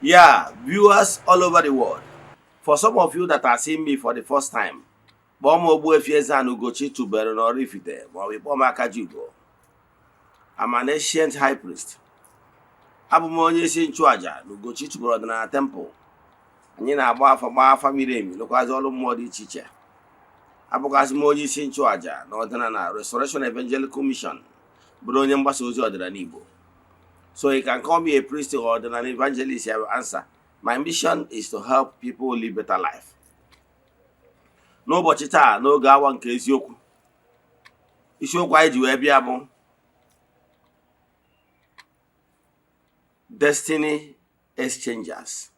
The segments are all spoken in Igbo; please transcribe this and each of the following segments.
Yeah, viewers all over the world. For some of you that are seeing me for the first time, kpọọ m Ogbuefi Eze-Ana Ugochi tubelu n'Oraifite maọbụ ịkpọọ m Akajiugo. I'm an ancient high priest. Abụ m onye isi nchụaja na Ugochi tubelu ọdịnala temple. Anyị na-agba afa, gbaa afa miri emi, lụkwazị ọrụ mmụọ dị iche iche. Abụkwazị m onye isi nchụaja na ọdịnala Restoration Evangelical Mission, bụrụ onye mgbasa ozi ọdịnala Igbo. So you can call me a priest or an evangelist, I will answer. My mission is to help people live better life. N'ụbọchị taa, n'oge awa nke eziokwu, isiokwu anyị ji wee bịa bụ Destiny Exchangers.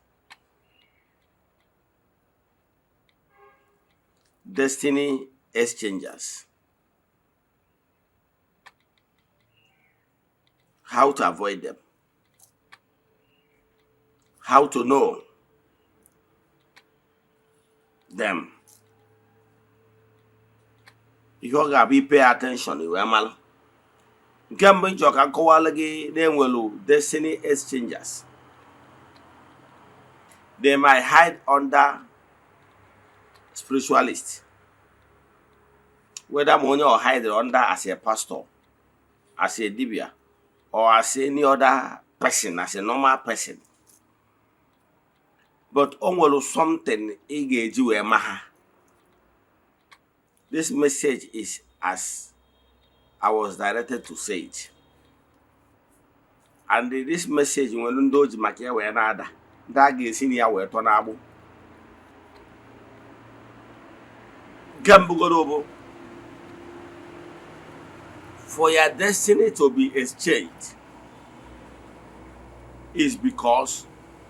Destiny Exchangers. How to avoid them. How to know them. Ihe ọ ga-abụ i pay attention wee malụ. Nke mbụ nchọ ka m kọwalụ gị na-enwelu destiny exchangers. They might hide under spiritualist. Whether ma onye ọ hide under as a pastor, as a dibia, or as any other person, as a normal person. But o nwere something ị ga-eji wee ma ha. This message is as I was directed to say it. And this message nwere ndị o ji maka ya wee na-ada, ndị a ga-esi na ya wee tọ n'agbụ. Nke mbụgoro bụ, for your destiny to be exchanged is because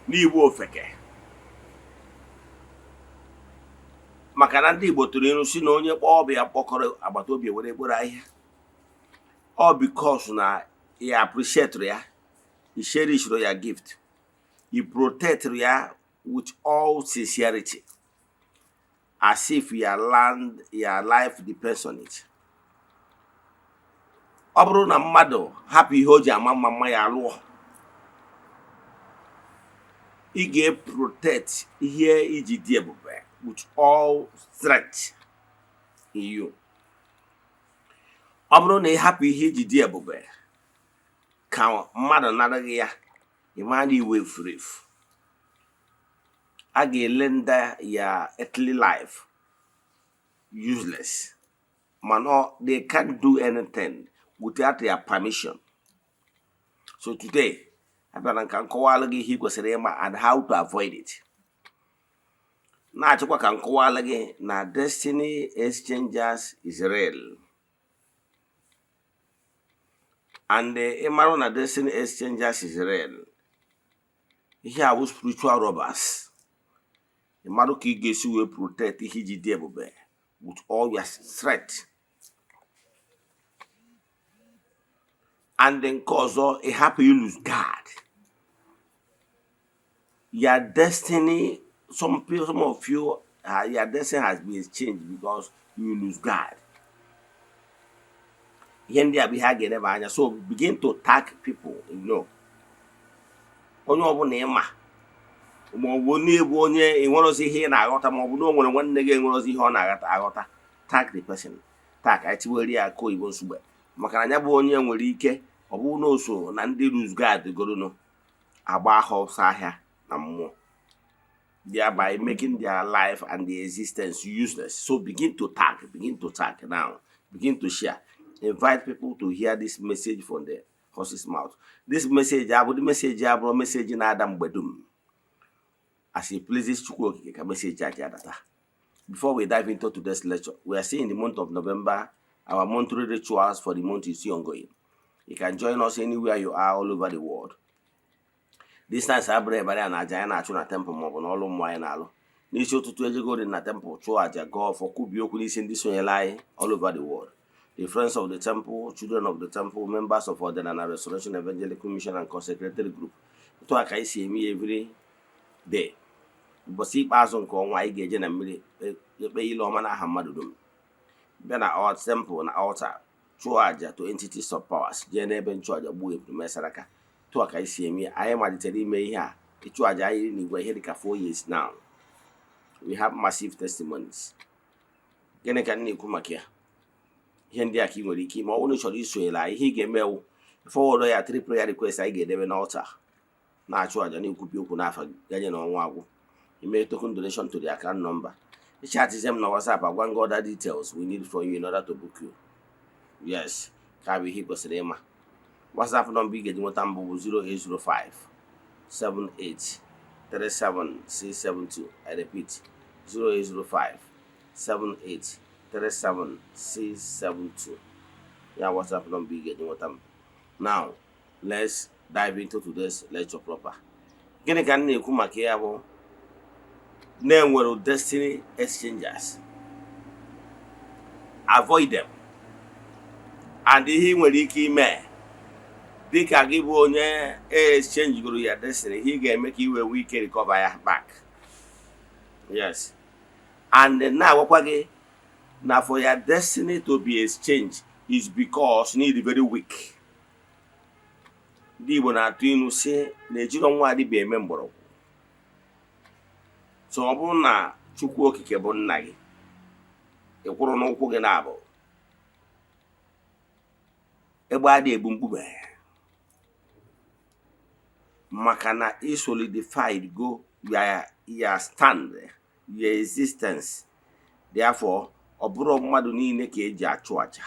n'Igbo ofeke, maka na ndị Igbo tụrụ ilu si na onye kpọọ ọbịa mkpọkọrọ, agbata obi were ekporo ahịhịa. Ọ because na ya appreciate ya, you cherish ya gift, you protect ya with all sincerity, as if your land, your life depends on it. Ọ bụrụ na mmadụ hapụ ihe o ji ama mma mma ya alụọ, ị ga-protect ihe iji dị ebube with all strength in you. Ọ bụrụ na ị hapụ ihe iji dị ebube ka mmadụ nara gị ya, ị mara na iwe furu efu. A ga-elenda ya earthly life useless, mana they can't do anything without their permission. So today, abịara ka m kọwalụ gị ihe ị kwesịrị ịma and how to avoid it. Na-achịkwa ka m kọwalụ gị na destiny exchangers is real. And ị marụ na destiny exchangers is real. Ihe a bụ spiritual robbers. Ị marụ ka ị ga-esi wee protect ihe iji dị ebube with all your strength. And nke ọzọ, ị hapụ i lose guard. Your destiny, some people, some of you, your destiny has been changed because you lose guard. Ihe ndị a bụ ihe a ga-eleba anya. So begin to tag people. Onye ọbụla ịma, ma ọ bụ onye bụ onye enwerozi ihe ị na-aghọta, ma ọ bụ na o nwere nwanne gị enwerozi ihe ọ na-aghọta aghọta, tag the person. Tag anyị tiwere ya aka oyibo nsugbe, maka na ya bụ onye nwere ike ọ bụrụ na o so na ndị lose guard goronu agba ha ọsọ ahịa na mmụọ, thereby making their life and their existence useless. So begin to tag, begin to tag now, begin to share, invite people to hear this message from the horse's mouth. This message abụrụ message, abụrụ message na-ada mgbe dum. As it pleases Chukwu Okike ka message a ji adata. Before we dive into today's lecture, we are seeing the month of November, our monthly rituals for the month is still ongoing. You can join us anywhere you are all over the world. Distance abụrụ ebere a na aja anyị na-achụ na temple maọbụ na ọrụ mmụọ anyị na-alụ. N'isi ụtụtụ, ejego dị na temple chụọ aja, gọọ ọfọ, kwubie okwu n'isi ndị sonyere anyị all over the world, the friends of the temple, children of the temple, members of Ọdịnala Restoration Evangelical Mission and consecrated group. Otu a ka anyị si eme ya every day. Ụbọchị ikpeazụ nke ọnwa, anyị ga-eje na mmiri ekpe ile ọma n'aha mmadụ dum, bịa na our temple na altar, chụọ aja to entities of powers, jee n'ebe nchụaja gbuo ebulu mesaraka. Tụa ka anyị si eme ya. Anyị malitere ime ihe a Ịchụ àjà anyị n'igwe ihe dịka 4 years now, we have massive testimonies. Gịnị ka m na-ekwu maka ya? Ihe ndị a ka ị nwere ike ime. Ọ bụrụ na ị chọrọ isonyere anyị, ihe ị ga-eme wụ forward ya three prayer request anyị ga-edebe n'altar, na-achụ àjà, na-ekwubi okwu n'afọ ganye na ọnwa agwụ. Ime token donation to the account number, chatzie m na WhatsApp, agwa gị other details we need from you in order to book you. Yes, ka bụ ihe ị kwesịrị ịma. WhatsApp number ị ga-eji nweta mbụ bụ 0805 78 37672. I repeat, 0805 78 37672. Ya WhatsApp number ị ga-eji nweta m. Now let's dive into today's lecture proper. Gịnị ka m na-ekwu maka ya? Bụ na-enwere destiny exchangers, avoid them. And ihe ị nwere ike ime dịka gị bụ onye exchange goro ya destiny, ihe ị ga-eme ka ị wee nwee ike recover ya back. Yes, and na-agwakwa gị na for your destiny to be exchanged is because you need very weak. Ndị Igbo na-atụ ilu si na ejiro nwa adịbịa eme mgbọrọgwụ. So ọ bụrụ na Chukwu Okike bụ nna gị, ị kwụrụ n'ụkwụ gị na-abụ egbe adị ebu mkpume, maka na ị solidified go your stand, your existence. Therefore, ọ bụrụ mmadụ niile ka eji achụ aja,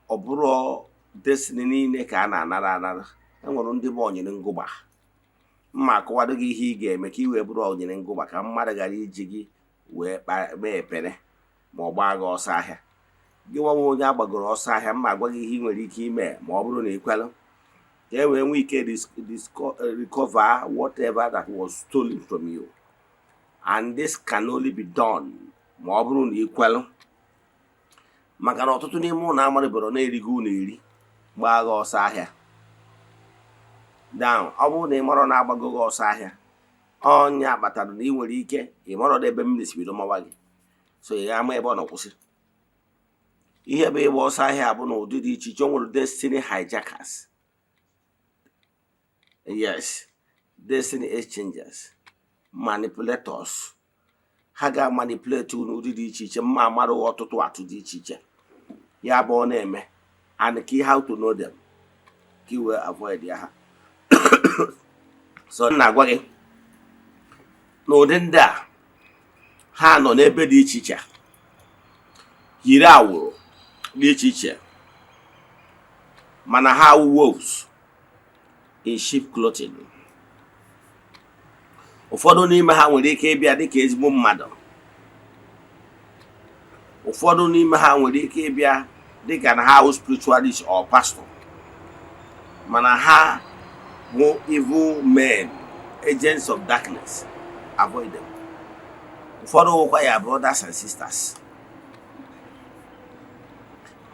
ọ bụrụ destiny niile ka a na-anara anara. Enwere ndị bụ onyere ngụgba. Mma akọwado gị ihe ị ga-eme ka ị wee bụrụ onyere ngụgba, ka mmadụ ghara iji gị wee mee epere ma ọ gbaa gị ọsọ ahịa. Gị nwa onye agbagoro ọsọ ahịa, mma agwa gị ihe ị nwere ike ime ma ọ bụrụ na ị kwelụ, ka e wee nwee ike recover whatever that was stolen from you. And this can only be done ma ọ bụrụ na ị kwelụ, maka na ọtụtụ n'ime ụlọ amarịbọrọ na-erigo ụlọ eri gbaa gị ọsọ ahịa down. Ọ bụrụ na ị marọ na-agbago gị ọsọ ahịa, ọnya kpatara na ị nwere ike ị marọ ebe mmiri si bido mawa gị, so ị ga-ama ebe ọ nọ kwụsị. Ihe bụ ịgba ọsọ ahịa bụ na ụdị dị iche iche. O nwere destiny hijackers, yes, destiny exchangers, manipulators. Ha ga-manipulate n'ụdị dị iche iche. Mma amara ọtụtụ atụ dị iche iche ya bụ ọ na-eme, and key how to know them ka i wee avoid ya ha. So m na-agwa gị na ụdị ndị a, ha nọ n'ebe dị iche iche, yiri awụrụ dị iche iche, mana ha awụ wolves in sheep clothing. Ụfọdụ n'ime ha nwere ike ịbịa dịka ezigbo mmadụ, ụfọdụ n'ime ha nwere ike ịbịa dịka na ha wụ spiritualist or pastor, mana ha bụ evil men, agents of darkness. Avoid them. Ụfọdụ wụkwa ya brothers and sisters,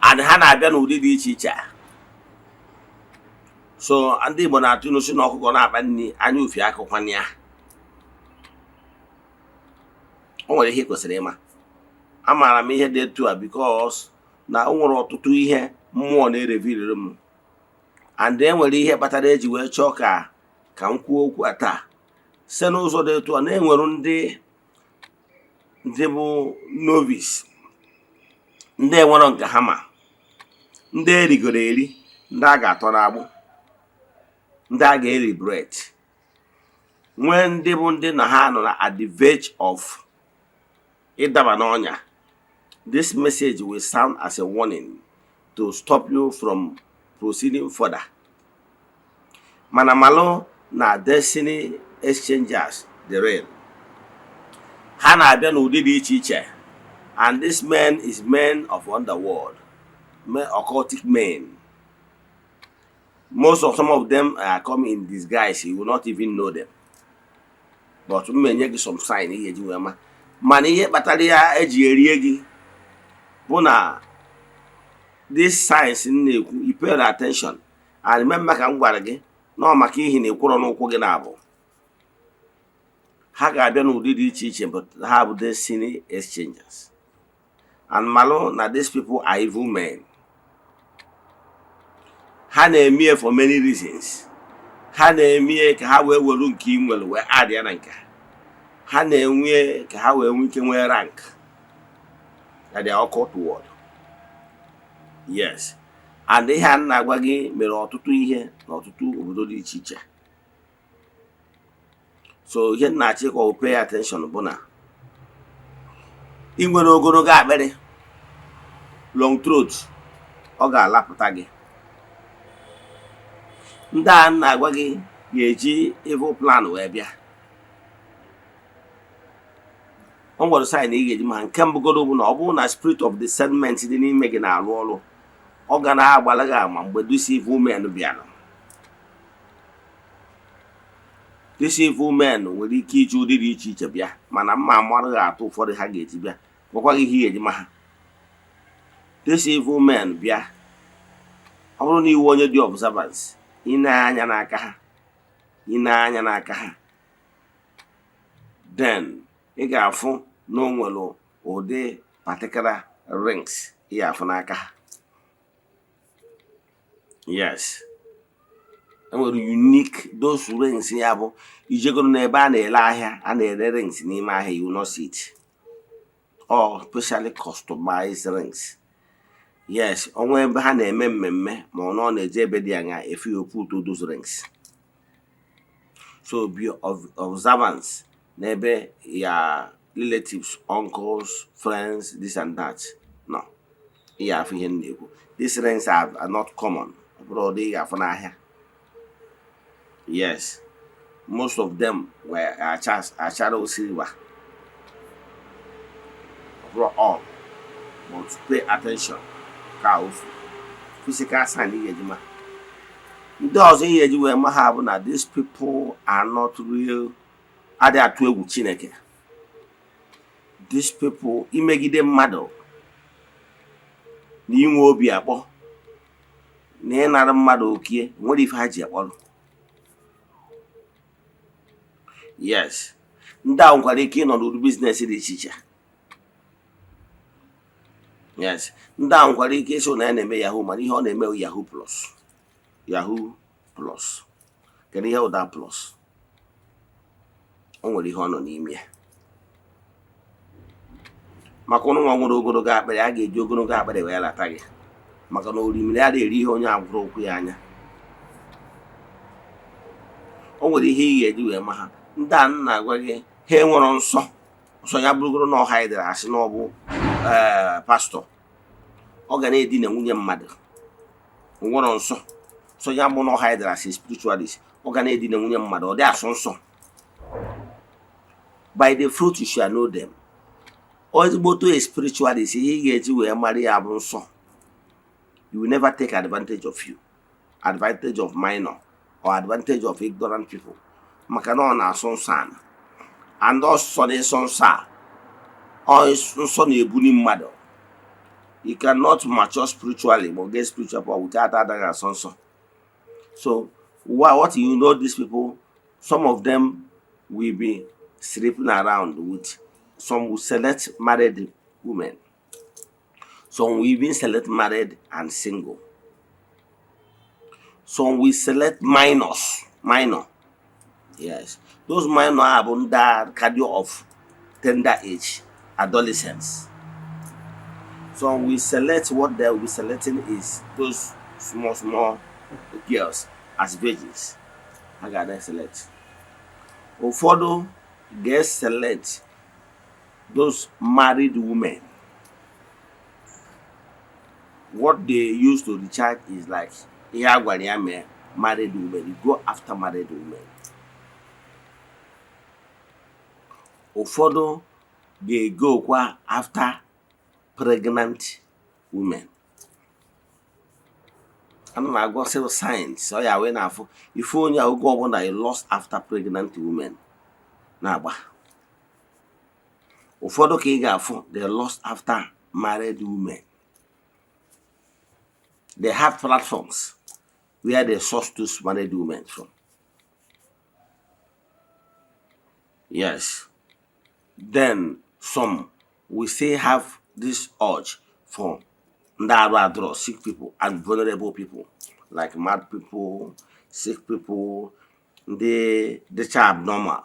and ha na-abịa n'ụdị dị iche iche. So ndị Igbo na-atụ ilu si na ọkụkọ na-akpa nri anya ufi akụkwana ya. O nwere ihe ị kwesịrị ịma. Amaara m ihe dị etu a because na o nwere ọtụtụ ihe mmụọ na-erevealiri m, and e nwere ihe kpatara eji wee chọọ ka m kwuo okwu a taa site n'ụzọ dị etu a, na enwere ndị bụ novice, ndị enwero nke ha ma, ndị erigoro eri, ndị a ga-atọ n'agbụ, ndị a ga-eliberate, nwee ndị bụ ndị na ha nọ na at the verge of ịdaba n'ọnya. This message will sound as a warning to stop you from proceeding further. Mana malụ na destiny exchangers, the real, ha na-abịa n'ụdị dị iche iche, and this men is men of underworld, men, occultic men. Most of some of them are coming in disguise. You will not even know them, but m enye gị some sign ihe eji wee ma. Mana ihe kpatara ya eji erie gị bụ na this signs m na-ekwu, you pay attention and remember ka m gwara gị na ọ maka ihi na ịkwụrọ n'ụkwụ gị na-abụ. Ha ga-abịa n'ụdị dị iche iche, but ha bụ destiny exchangers. And malụ na these people are evil men. Ha na-eme for many reasons. Ha na-eme ka ha wee were nke ị nwere wee add ya na nke ha. Ha na-enwe ka ha wee nwee ike nwee rank na the occult world. Yes, and ihe a m na-agwa gị mere ọtụtụ ihe n'ọtụtụ obodo dị iche iche. So ihe m na-achọ ịkọ, pay attention, bụ na ị nwere ogologo akpịrị, long throat, ọ ga-alapụta gị. Ndị a m na-agwa gị ga-eji evil plan wee bịa. O nwere sign ị ga-eji ma. Nke mbụgoro bụ na ọ bụrụ na spirit of discernment dị n'ime gị na-arụ ọrụ, ọ ga na-agbara gị ama mgbe this evil men bịara. This evil men nwere ike iji ụdị dị iche iche bịa, mana mma amara gị atụ ụfọdụ ha ga-eji bịa, gwakwa gị ihe ị ga-eji ma ha. This evil men bịa, ọ bụrụ na iwu onye dị observance, ị na-anya n'aka ha, ị na-anya n'aka ha, then ị ga-afụ na o nwere ụdị particular rings ị ga-afụ n'aka ha. Yes, enwere unique those rings. Ya bụ, ijegoro n'ebe a na-ere ahịa, a na-ere rings n'ime ahịa, you will not see it. All specially customized rings. Yes, onwe ebe ha na-eme mmemme, ma ọ na ọ na-eje ebe dị anya efi put those rings. So be of observance n'ebe ya relatives, uncles, friends, this and that no. Ị ga-afụ ihe m na-ekwu. These rings are not common. Ọ bụrụ ụdị ị ga-afụ n'ahịa. Yes, most of them were achara silver. Ọ bụrụ all, but pay attention ka ofu physical sign ị ga-eji ma. Ndị ọzọ ị ga-eji wee ma ha bụ na these people are not real, adịghị atụ egwu Chineke. These people, imegide mmadụ na inwe obi akpọ na ịnara mmadụ okie nwere ife ha ji akpọrọ. Yes, ndị a nwekwara ike ịnọ n'ụdị business dị iche iche. Yes, ndị a nwekwara ike ịsị na ya na-eme yahoo, mana ihe ọ na-eme bụ yahoo plus, yahoo plus. Kedu ihe ụda plus? O nwere ihe ọ nọ n'ime ya. Maka ụnụ nwa nwere ogologo akpịrị, a ga-eji ogologo akpịrị wee lata gị, maka na orimiri adịghị eri ihe onye agwụrụ okwu ya anya. O nwere ihe ị ga-eji wee ma ha. Ndị a m na-agwa gị, ha enwero nsọ nsọ. Ya bụrụgoro na ọha dere asị na ọ bụ ee pastọ, ọ ga na-edina nwunye mmadụ. Nwere nsọ nsọ. Ya bụ na ọha dere asị spiritualist, ọ ga na-edina nwunye mmadụ. Ọ dị asọ nsọ. By the fruit you shall know them. Ezigboto a spiritualist, ihe ị ga-eji wee mara ya bụ nsọ. You will never take advantage of you, advantage of minor or advantage of ignorant people, maka na ọ na-asọ nsọ ana, and ọsọ na ịsọ nsọ a, ọ nsọ na-ebuli mmadụ. You cannot mature spiritually but get spiritual power without adaghị asọ nsọ. So what you know, these people, some of them will be sleeping around with, some will select married women, some will even select married and single, some will select minors, minor. Yes, those minor are bụ ndị a cardio of tender age, adolescents. Some will select, what they will be selecting is those small small girls as virgins. Ha ga na select. Ụfọdụ ga-select those married women. What they use to recharge is like ihe a gwara ya mee. Married women, you go after married women. Ụfọdụ ga-egokwa after pregnant women. Ana m agwa sị signs ọ ya wee na-afụ ife onye a. Oge ọbụla you lost after pregnant women na-agba. Ụfọdụ ka ị ga-afụ, they lost after married women. They have platforms where they source those married women from. Yes, then some will still have this urge for ndị arụ adịrọ, sick people and vulnerable people like mad people, Sick people, ndị dịcha abnormal.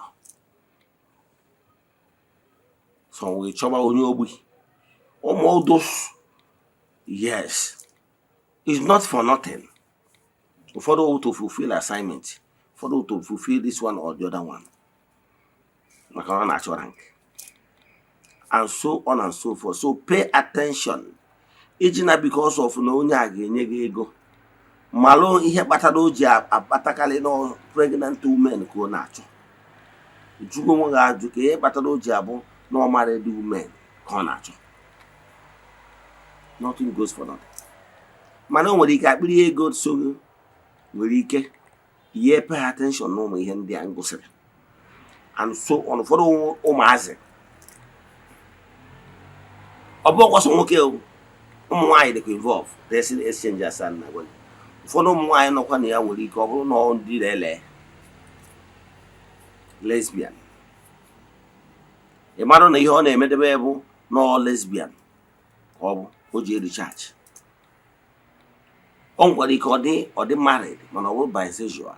Some will chọba onye ogbi, ụmụ all those. Yes, it's not for nothing. Ụfọdụ to fulfill assignment, ụfọdụ to fulfill this one or the other one, maka ọ na-achọ rank and so on and so forth. So pay attention. Iji na because of na onye a ga-enye gị ego, malụ ihe kpatara o ji akpatakarị na pregnant women ka ọ na-achọ. Jụgo onwe gị ajụ ka ihe kpatara o ji abụ na ọ married women ka ọ na-achọ. Nothing goes for nothing. Mana o nwere ike akpịrị ego so gị, nwere ike ihe. Pay attention na ụmụ ihe ndị a m gụsịrị and so on. Ụfọdụ ụmụazị, ọ bụ ọkwọsọ nwoke o, ụmụ nwaanyị dịkwa involve. Destiny exchange asaa na gwa gị, ụfọdụ ụmụ nwaanyị nọkwa na ya nwere ike ọ bụrụ na ọ ndị na-ele lesbian. Ị mara na ihe ọ na-emedebe bụ na ọ lesbian ka ọ bụ o ji recharge. O nwekwara ike ọ dị married, mana ọ bụrụ bisexual,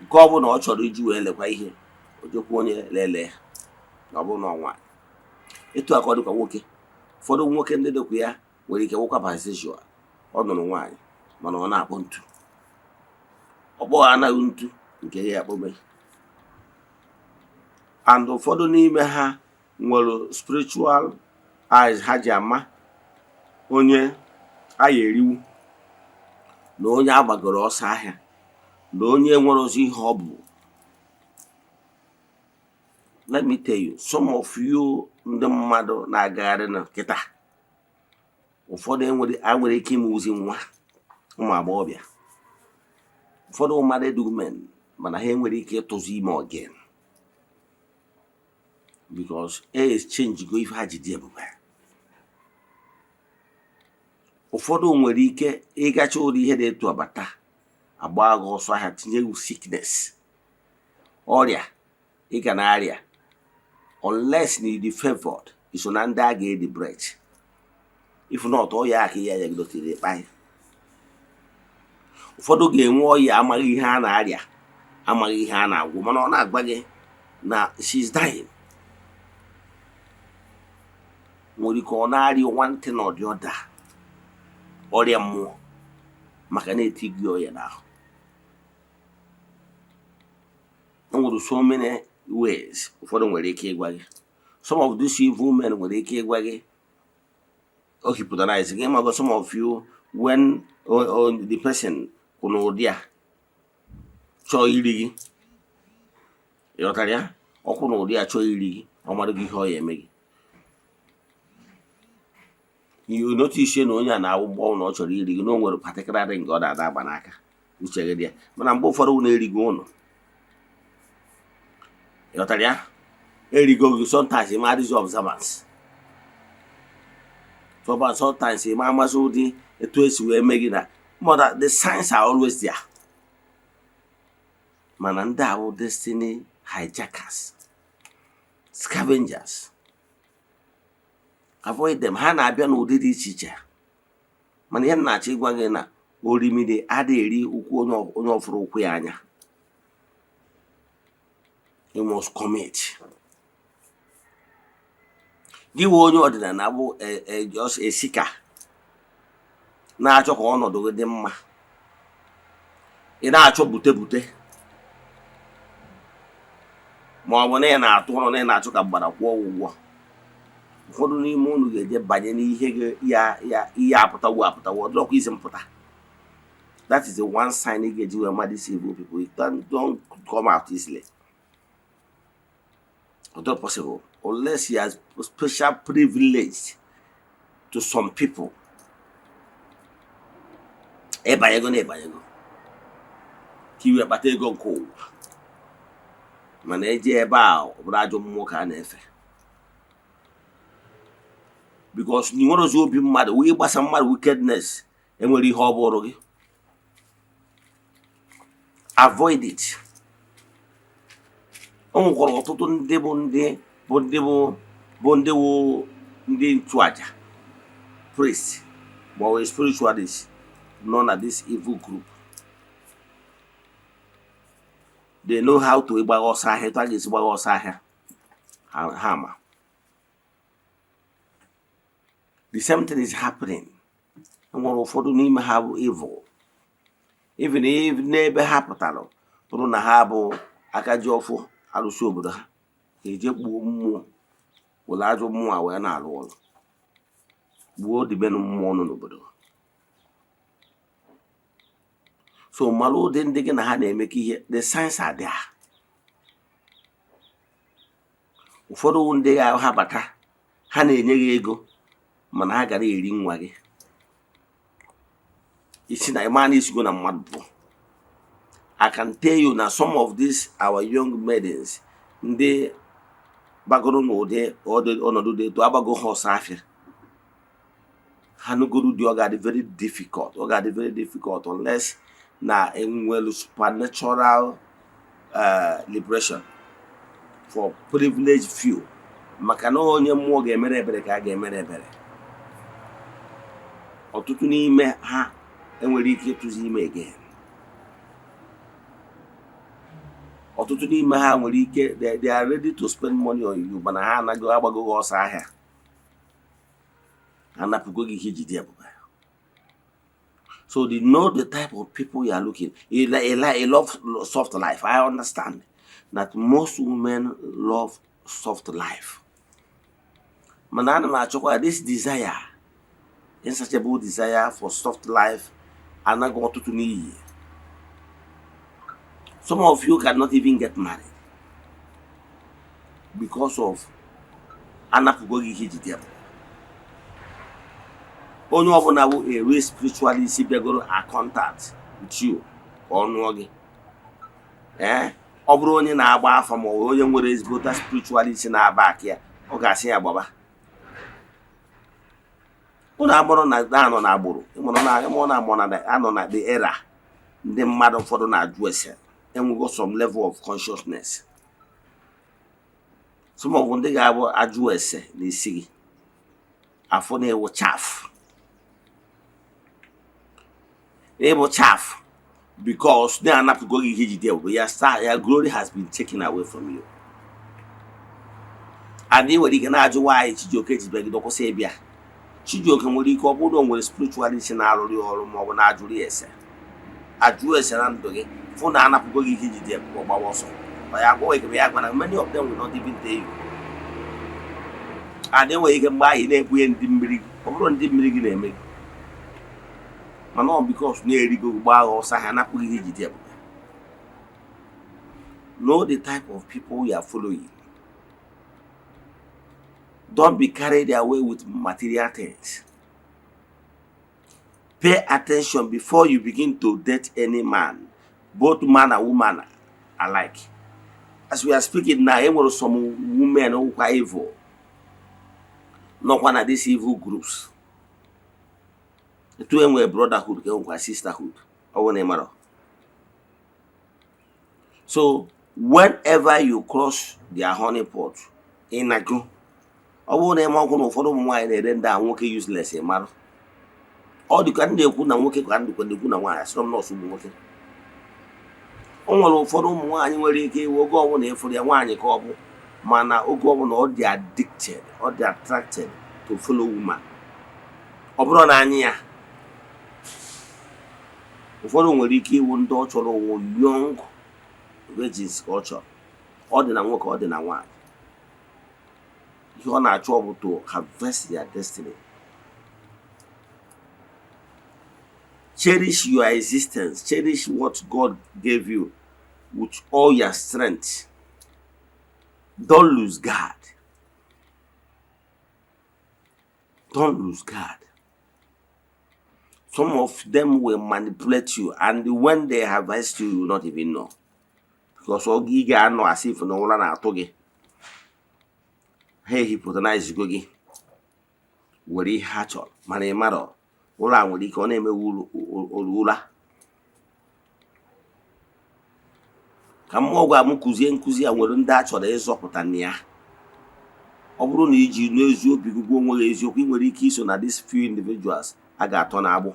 nke ọ bụ na ọ chọrọ iji wee lekwa ihe o jekwa onye lelee na ọ bụrụ na ọ nwaanyị. Etu a ka ọ dịkwa nwoke. Ụfọdụ nwoke ndị dịkwa ya nwere ike nwekwa bisexual. Ọ nụrụ nwaanyị, mana ọ na-akpọ ntu. Ọkpọ anaghị ntu nke ya akpọbe. And ụfọdụ n'ime ha nwere spiritual eyes ha ji ama onye a ya eriwu na onye agbagoro ọsọ ahịa na onye nwere ozi ihe ọ bụ. Let me tell you, some of you ndị mmadụ na-agagharị na kịta, ụfọdụ enwere a nwere ike ịmụzi nwa ụmụ agbọghọbịa, ụfọdụ married women, mana ha enwere ike ịtụzi ime again because e exchange go ife ha ji dị ebube. Ụfọdụ nwere ike ịgacha ụdị ihe dị etu abata, agba gị ọsọ ahịa, tinye gị sickness, ọrịa ị ga na-arịa, unless na you favored, iso na ndị a ga-eliberate. If not, ọya aka ya ya gotere ịkpa. Ụfọdụ ga-enwe ọya amaghị ihe a na-arịa, amaghị ihe a na-agwụ, mana ọ na-agwa gị na she's dying. Nwere ike ọ na-arịa one thing or the other, ọrịa mmụọ, maka na-eti gị ọya n'ahụ. E nwere so many ways. Ụfọdụ nwere ike ịgwa gị, some of these evil men nwere ike ịgwa gị o hypnotize gị. Mago some of you, when the person kwụ n'ụdị a chọọ iri gị, ịghọtara ya, ọkwụ n'ụdị a chọọ iri gị, ọ mara gị ihe ọ ya eme gị. You notice na onye a na-awụ mgbe na ọ chọrọ iri gị, na o nwere particular ring ọ na-ada agba n'aka. Uche gị dị ya. Mana mgbe ụfọdụ na-erigo ụnụ, ịghọtara ya, erigo gị. Sometimes ị ma adịghị observance. Sometimes ị ma amasị ụdị etu esi wee mee gị na mother. The signs are always there. Mana ndị a bụ destiny hijackers, scavengers. Avoid them. Ha na-abịa n'ụdị dị iche iche. Mana ihe m na-achọ ịgwa gị na orimiri adịghị eri ụkwụ onye ọfụrụ ụkwụ ya anya. You must commit. Gị wee onye ọdịnala bụ just esika na-achọ ka ọnọdụ gị dị mma, ị na-achọ bute bute, ma ọ bụ na ị na-atụ ụlọ, na ị na-achọ ka mgbada kwụọ ụgwọ. Ụfọdụ n'ime unu ga-eje banye n'ihe ya ya ihe apụtawo apụtawo, ọ dịrọkwa izi mpụta. That is the one sign ị ga-eji wee mmadụ isi evil people. You don't come out easily. It's not possible unless he has special privilege to some people. Ịbanyego na ịbanyego ka iwe kpata ego nke ụwa, mana eje ebe a, ọ bụrụ ajọ mmụọ ka a na-efe, because na nwere ozi obi mmadụ wee gbasa mmadụ, wickedness enwere ihe ọ bụrụ gị. Avoid it. O nwekwara ọtụtụ ndị bụ ndị bụ ndị bụ bụ ndị wụ ndị nchụaja, priest ma ọ bụ spiritualist nọ na this evil group. They know how to ịgbagha ọsọ ahịa, etu a ga-esi gbagha ọsọ ahịa ha ma. The same thing is happening. Enwere ụfọdụ n'ime ha bụ evil, even if n'ebe ha pụtara bụrụ na ha bụ aka ji ọfọ arụsị obodo ha eje gbuo mmụọ, were ajọ mmụọ a wee na-arụ ọrụ, gbuo dibenu mmụọ nọ n'obodo. So mara ụdị ndị gị na ha na-emekọ ihe. The signs are there. Ụfọdụ ndị ha bata, ha na-enye gị ego, mana ha gara eri nwa gị isi na ịma na isigo na mmadụ bụ. I can tell you na some of these our young maidens ndị gbagoro n'ụdị ọnọdụ dị etu agbago ha ọsọ afịa, ha nugoro di, ọ ga-adị very difficult, ọ ga-adị very difficult unless na enwelu supernatural liberation for privileged few, maka na onye mmụọ ga-emere ebere ka a ga-emere ebere. Ọtụtụ n'ime ha enwere ike ịtụzi ime again. Ọtụtụ n'ime ha nwere ike, they are ready to spend money on you, mana ha anaghị agbago gị ọsọ ahịa, ha anapụgo gị ihe iji dị ebube. So they know the type of people you are looking. You love soft life. I understand that most women love soft life, mana ana m achọkwa this desire, insatiable desire for soft life, anaghị ọtụtụ n'iyi. Some of you cannot even get married because of anapụgo gị ihe iji dị ebube. Onye ọbụla bụ a real spiritualist bịagoro a contact with you ka ọ nụọ gị, ee, ọ bụrụ onye na-agba afa ma ọ bụ onye nwere ezigbota spiritualist na-aba aka ya, ọ ga-asị ya gbaba. Ụnụ agbụrụ na anọ na agbụrụ ịmụrụ na ịmụrụ na amụ na anọ na the era ndị mmadụ ụfọdụ na-ajụ ese, enwego some level of consciousness. Some of ndị ga-abụ ajụ ese n'isi gị, afọ na-ewu chaff, ịbụ chaff, because na-anapụgo gị ihe ijide ebube ya star ya. Glory has been taken away from you, and ị nwere ike na-ajụ nwaanyị Chijioke ji bịagide kwụsị ịbịa. Chijioke nwere ike ọ bụrụ na o nwere spiritualist na-arụrụ ya ọrụ ma ọ bụ na-ajụrụ ya ese, ajụ ese na ndụ gị, fụ na anapụgo gị ihe ijide ebube, ọ gbawa ọsọ. Ọ ya agwa ike ya gwara, many of them will not even tell you. And enwere ike mgbe ahụ ị na-ebunye ndị mmiri gị, ọ bụrụ ndị mmiri gị na-eme gị, mana ọ because na-erigo gị gbaa ọsọ, ha anapụghị ihe ijide ebube. Know the type of people you are following. Don't be carried away with material things. Pay attention before you begin to date any man, both man and woman alike. As we are speaking now, e nwere some women wụkwa evil nọkwa na these evil groups. Etu e nwere brotherhood ka e nwekwa sisterhood, ọ bụrụ na ị mara. So whenever you cross their honey pot, ị na-agụ, ọ bụrụ na ịma ọkwụ na ụfọdụ ụmụ nwaanyị na-ere ndị a nwoke useless, ị mara. Ọ dị ka ndị ekwu na nwoke, ka ndị ekwu na nwaanyị, asịrọ m nọọsụ ụmụ nwoke. O nwere ụfọdụ ụmụ nwaanyị nwere ike iwe oge ọbụla ịfụrụ ya nwaanyị ka ọ bụ, mana oge ọbụla ọ dị addicted, ọ dị attracted to follow woman. Ọ bụrụ na anya ya, ụfọdụ nwere ike iwu ndị ọ chọrọ wụ young virgins ka ọ chọrọ. Ọ dị na nwoke, ọ dị na nwaanyị. Ihe ọ na-achọ bụ to harvest their destiny. Cherish your existence. Cherish what God gave you with all your strength. Don't lose guard. Don't lose guard. Some of them will manipulate you, and when they harvest you, you will not even know, because ọ ị ga-anọ as if na ụra na-atụ gị, ha ehypnotize go gị were ihe ha chọrọ, mana ị marọ. Ụra nwere ike ọ na-emewe olu ụra. Ka mmụọ gwa m kụzie nkụzi a, nwere ndị a chọrọ ịzọpụta na ya. Ọ bụrụ na iji n'ezi obi gị gwa onwe gị eziokwu, ị nwere ike iso na these few individuals a ga-atọ n'agbụ.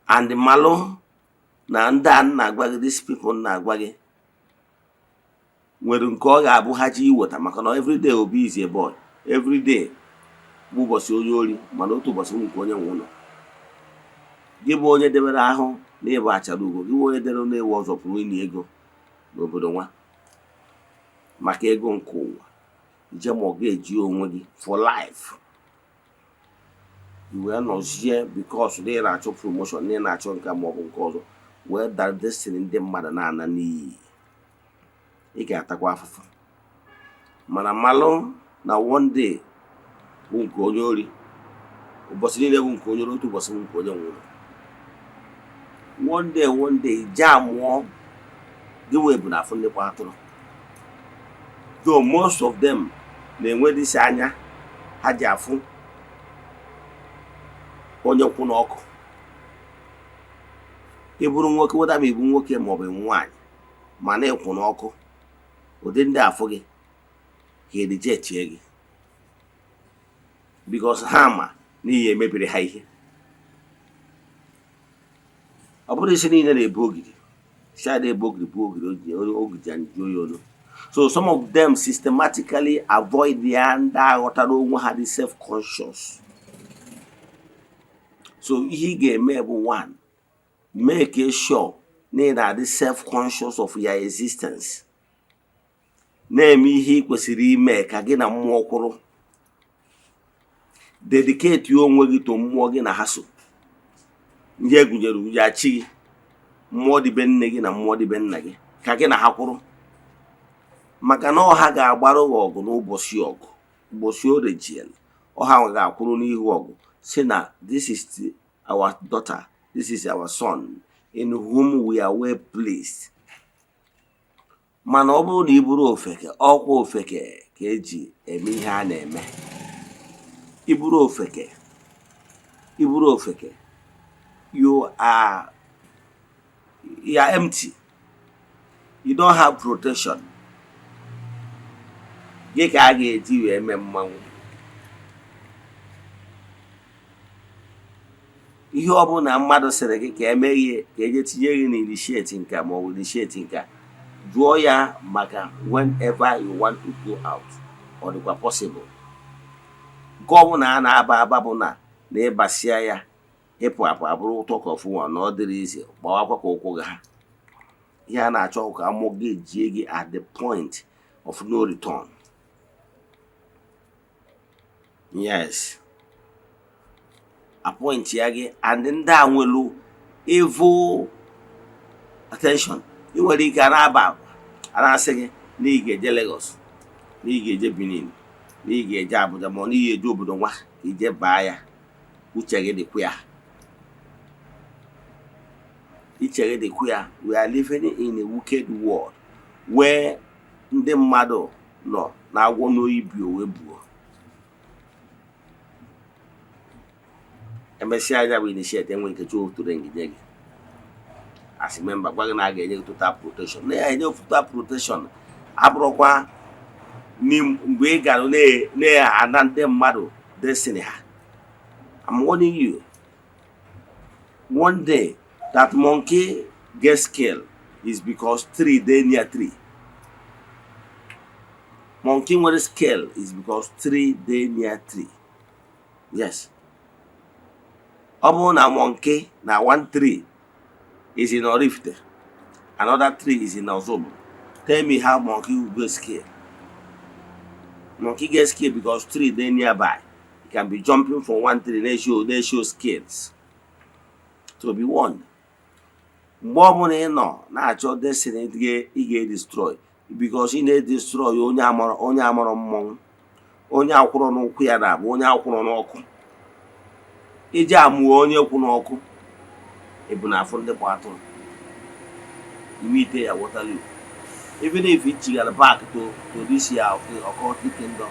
And malụ Na ndị a na-agwa gị, these people na-agwa gị, nwere nke ọ ga-abụ ha ji iweta, maka na everyday Obi is a boy, everyday bụ ụbọchị onye ori, mana otu ụbọchị bụ nke onye nwe ụlọ. Gị bụ onye debere ahụ na ịbụ achara ugo, gị bụ onye dere na-ewe ọzọ pụrụ ịnye ego n'obodo nwa maka ego nke ụwa, ije ma ọ ga-eji onwe gị for life i wee nọzie, because na ị na-achọ promotion, na ị na-achọ nke ma ọ bụ nke ọzọ, wee dara destiny ndị mmadụ na-ana n'iyi. Ị ga-atakwa afụfụ, mana malụ na one day bụ nke onye ori, ụbọchị niile bụ nke onye ori, otu ụbọchị bụ nke onye nwe ụlọ. One day, one day, je amụọ gị wee bụ na afụ ndị kwa atụrụ, though most of them na-enwe dịsị anya ha ji afụ onye kwụ n'ọkụ. Ị bụrụ nwoke, weda ma ịbụ nwoke maọbụ nwaanyị, mana ịkwụ n'ọkụ, ụdị ndị afụ gị ka erejectie gị, because ha ma n'ihi emebiri ha ihe. Ọ bụrụ isi niile na-ebu ogidi si a na-ebu ogidi bụ ogidi ogidi and ya olu. So some of them systematically avoid ya. Ndị aghọtara onwe ha dị self-conscious. So ihe ị ga-eme bụ, one, make sure na ị na-adị self-conscious of your existence, na-eme ihe ị kwesịrị ime ka gị na mmụọ kwụrụ, dedicate onwe gị to mmụọ gị na ha so. Ihe gụnyere ya chi gị, mmụọ dịbe nne gị na mmụọ dịbe nna gị, ka gị na ha kwụrụ, maka na ọha ga-agbara gị ọgụ n'ụbọchị ọgụ, ụbọchị orejiel, ọha ga-akwụrụ n'ihu ọgụ si na this is our daughter, this is our son in whom we are well pleased. Mana ọ bụrụ na ị bụrụ ofeke, ọkwa ofeke ka eji eme ihe a na-eme. Ịbụrụ ofeke, ịbụrụ ofeke, you are empty, you don't have protection. Gị ka a ga-eji wee mee mmanwụ. Ihe ọbụla mmadụ sịrị gị ka emeghe, ka eje tinye gị na initiate nke ma ọ bụ initiate nke, jụọ ya maka whenever you want to go out, ọ dịkwa possible. Nke ọbụla a na-aba aba bụ na na ịbasịa ya, ịpụ apụ abụrụ ụtọ ka ọfụnwa na ọ dịrị izi gbawakwa ka ụkwụ gị ha. Ihe a na-achọ ka amụ gị jie gị at the point of no return. Yes, appoint ya gị, and ndị a nwelu evil attention. Ị nwere ike a na-aba a na-asị gị na ị ga-eje Lagos, na ị ga-eje Benin, na ị ga-eje Abuja, ma ọ na ị ga-eje obodo nwa ka ije baa ya. Uche gị dịkwa ya, uche gị dịkwa ya. We are living in a wicked world where ndị mmadụ nọ na-agwọ n'oyibi owe buo emesịa anya bụ initiate enwe nke chọọ otu ring nye gị as a member, gwa gị na a ga-enye gị total protection, na ya enye total protection abụrụkwa mgbe ị gara na-ana ndị mmadụ destiny ha. I'm warning you, one day that monkey gets killed is because tree dey near tree. Monkey nwere scale is because tree dey near tree. Yes, ọ bụrụ na monkey na one tree is in Oraifite, another tree is in Ozubulu, tell me how monkey will get scale. Monkey get scale because tree dey nearby. It can be jumping from one tree na-show scales. To be warned, mgbe ọbụla ị nọ na-achọ destiny ị ga-edestroy, because ị na-edestroy onye amara, onye amara mmọnwụ, onye akwụrọ n'ụkwụ ya na-abụ onye akwụrọ n'ọkụ. Iji amụọ onye kwụ n'ọkụ ịbụ na afụ ndị gba atụrụ ime ite ya Waterloo. Even if it chigara back to this year occultic kingdom,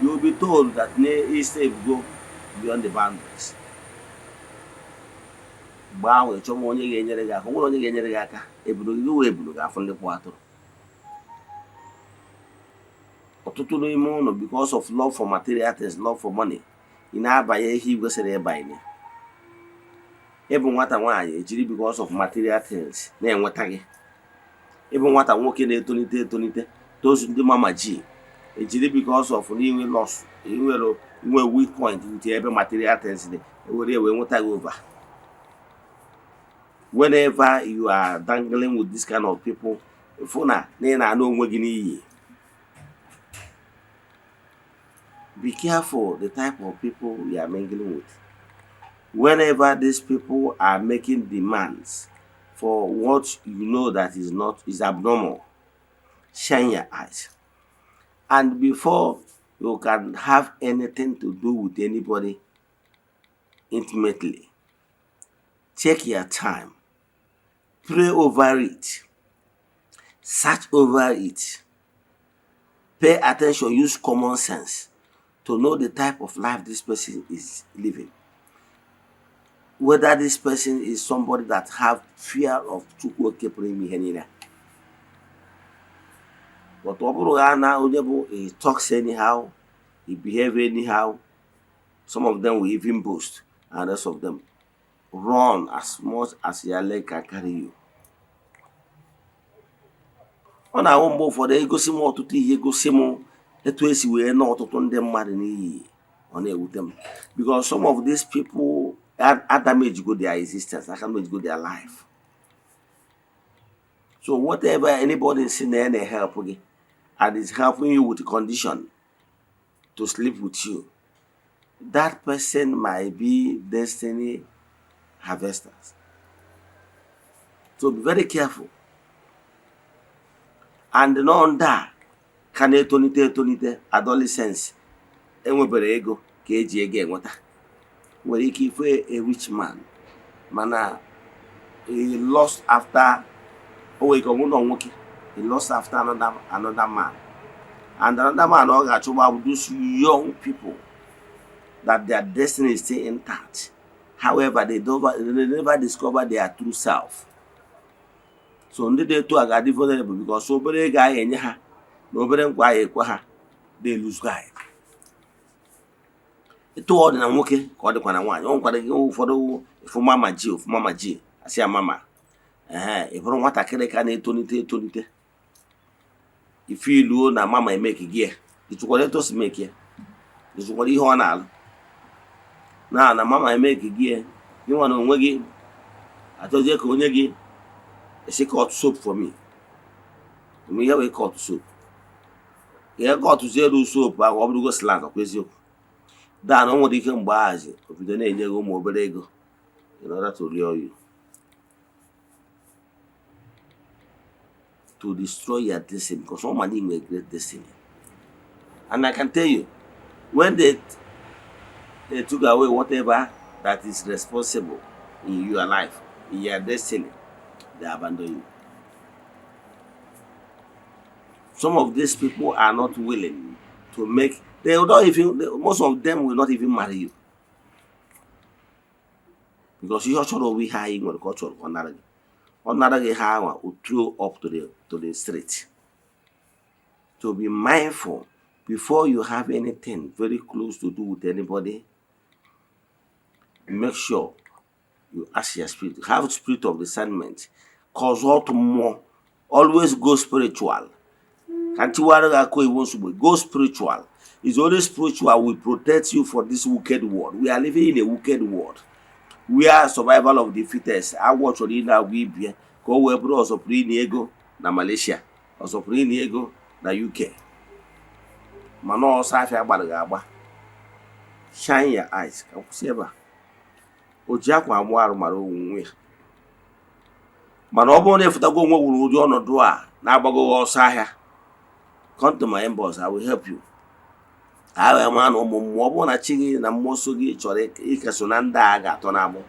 you will be told that na step go beyond the boundaries. Mgbe ahụ ị chọwa onye ga-enyere gị aka, nwere onye ga-enyere gị aka, ebulu gị wee ebulu gị afụ ndị kpụ atụrụ. Ọtụtụ n'ime ụlọ, because of love for material things, love for money, ị na-abanye ihe igwe sịrị ịbanye. Ịbụ nwata nwaanyị, ejiri because of material things na-enweta gị. Ịbụ nwata nwoke na-etonite etonite, tozu ndị mama ji ejiri because of na inwe loss, inwere inwe weak point with ebe material things dị, ewere wee nweta gị over. Whenever you are dangling with this kind of people, fụ na ị na-anụ onwe gị n'iyi. Be careful the type of people you are mingling with. Whenever these people are making demands for what you know that is not, is abnormal, shine your eyes. And before you can have anything to do with anybody intimately, take your time, pray over it, search over it, pay attention, use common sense to know the type of life this person is living. Whether this person is somebody that have fear of Chukwu Oke pụrụ ime ihe niile. But ọ bụrụ ha na onye bụ he talks anyhow, he behave anyhow, some of them will even boast, and rest of them, run as much as your leg can carry you. Ọ na-ahụ mgbe ụfọdụ egosi m ọtụtụ ihe, gosi m etu esi wee na ọtụtụ ndị mmadụ n'iyi, ọ na-ewute m because some of these people damage go their existence, damage go their life. So whatever anybody si na ya na-help gị and is helping you with condition to sleep with you, that person might be destiny harvesters. So be very careful. And nọ ndị a ka na-etonite etonite, adolescence, enwebere ego ka eji ego enweta. Nwere ike ife a rich man, mana he lost after o nwere ike ọ bụrụ na nwoke, he lost after another man, and another man ọ ga-achụgba bụ those young people that their destiny is still intact. However, they never discover their true self. So ndị dị etu a ga-adị vulnerable because obere ego ahụ enye ha na obere nkwa ahụ ekwe ha, they lose guide. Etu ọ dị na nwoke ka ọ dịkwa na nwaanyị. O nwekwara gị ụfọdụ ịfụ mama ji ofu mama ji asị ya mama ee, ị bụrụ nwatakịrị ka na-etonite etonite, ife iluo na mama emeki gị ya, ịchụkwara etu o si meki ya, ịchụkwara ihe ọ na-alụ na mama emeki gị ya, gị nwa na onwe gị achọzie ka onye gị esi cut soap for me. Mgbe ihe wee cut soap, ihe cut zie soap ahụ, ọ bụrụgo slang. Ọkwa eziokwu dan, o nwere ike mgbe ahazi o bido na-enye gị ụmụ obere ego in order to lure you to destroy your destiny, because all money nwere great destiny. And I can tell you, when they took away whatever that is responsible in your life, in your destiny, they abandon you. Some of these people are not willing to make, they will not even, most of them will not even marry you, because ihe ọ chọrọ onwe ihe anyị nwere ka ọ chọrọ ka ọ nara gị, ọ nara gị ha anwa, o throw up to the street. To be mindful before you have anything very close to do with anybody. Make sure you ask your spirit, have spirit of discernment, consult mmụọ. Always go spiritual. Ka ntiwara gị akụ iwu nsogbu, go spiritual. It's only spiritual will protect you for this wicked world. We are living in a wicked world where survival of the fittest. Agwọ chọrọ ị na-agwa ibie ka o wee bụrụ ọzọpụrụ ịna ego na Malaysia, ọzọpụrụ ịna ego na UK, mana ọsọ afịa gbara gị agba. Shine your eyes. Ka kwụsị ebe a. O ji akwa amụ arụ mara onwe ya. Mana ọ bụrụ na ịfụtago onwe wuru ụdị ọnọdụ a na-agbagoghị ọsọ ahịa, come to my inbox, I will help you. Ka a wee maa na ụmụ mmụọ, ọ bụrụ na chi gị na mmụọ so gị chọrọ ikeso na ndị a ga-atọ n'agbụ,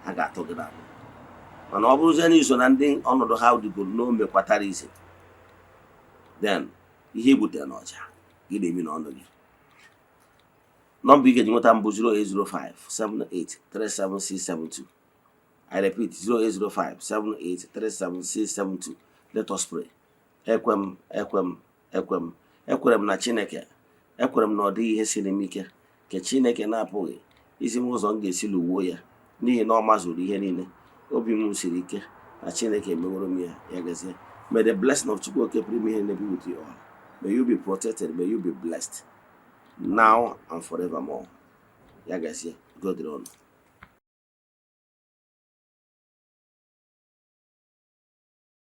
ha ga-atọ gị n'agbụ. Mana ọ bụrụzie na iso na ndị ọnọdụ ha dịgoro na o mekwatara ise, then ihe i butere n'ọja gị na-emi n'ọnụ gị. Nọmba ị ga-eji nweta m bụ 0805 7837672. I repeat, 0805 7837672. Let us pray. Ekwe m, ekwe m, ekwe m, ekwere m na Chineke. Ekwere m na ọ dịghị ihe siri m ike nke Chineke na-apụghị izi m ụzọ m ga-esi lụwuo ya. N'ihi na ọ mazuru ihe niile. Obi m siri ike na Chineke emeworo m ya. Ya gazie. May the blessing of Chukwu Oke pụrụ ime ihe be with you all. May you be protected, may you be blessed now and forevermore. Ya gazie. Udo dịrị unu.